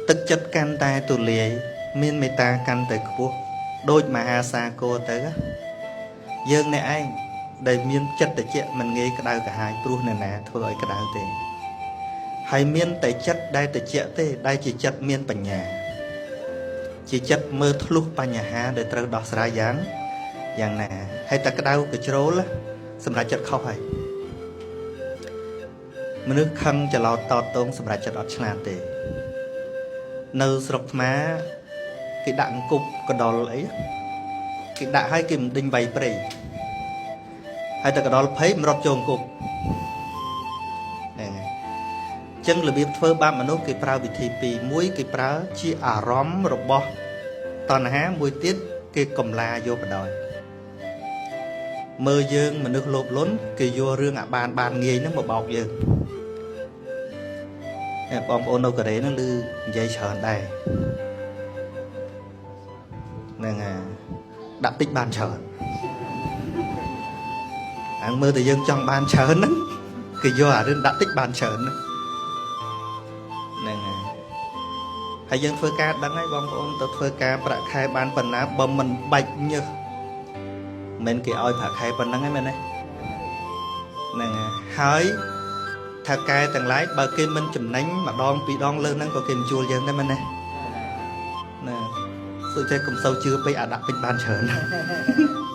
ទឹកចិត្តកាន់តែទូលាយមានមេត្តាកាន់តែខ្ពស់ដូចមហាសាគរទៅណាយើងអ្នកឯងដែលមានចិត្តតិចមិនងាយក្តៅក្រហាយព្រោះអ្នកណាធ្វើឲ្យក្តៅទេហើយមានតែចិត្តដែលតិចទេដែលជាចិត្តមានបញ្ញាជាចិត្តមើលធ្លុះបញ្ហាដែលត្រូវដោះស្រាយយ៉ាងយ៉ាងណាហើយតែក្តៅកជ្រោលសម្រាប់ចិត្តខុសហើយមនុស្សខឹងច្រឡោតតតងសម្រាប់ចិត្តអត់ឆ្លាតទេនៅស្រុកថ្មគេដាក់អង្គប់កដុលអីគេដាក់ឲ្យគេមិនដេញវៃព្រៃហើយតែកដុលភ័យមិនរត់ចូលអង្គប់ហ្នឹងហើយអញ្ចឹងរបៀបធ្វើបាបមនុស្សគេប្រើវិធីពីរមួយគេប្រើជាអារម្មណ៍របស់តណ្ហាមួយទៀតគេកំឡាយកបដ ாய் មើលយើងមនុស្សលោភលន់គេយករឿងអាបានបានងាយហ្នឹងមកបោកយើងបងប្អូននៅកូរ៉េហ្នឹងឮនិយាយច្រើនដែរហ្នឹងហើយដាក់តិចបានច្រើនអាងមើលតែយើងចង់បានច្រើនហ្នឹងគេយកអារឿងដាក់តិចបានច្រើនហ្នឹងហ្នឹងហើយហើយយើងធ្វើការដឹងហើយបងប្អូនទៅធ្វើការប្រាក់ខែបានប៉ុណ្ណាបើមិនបាច់ញើសមិនគេឲ្យប្រាក់ខែប៉ុណ្ណឹងហ្នឹងមែនទេហ្នឹងហើយថាកែទាំងឡាយបើគេមិនចំណេញម្ដងពីរដងលើសហ្នឹងក៏គេមិនជួលយើងដែរមែនទេណាសុចេះកុំសូវជឿពេកអាដាក់ពេញបានច្រើន។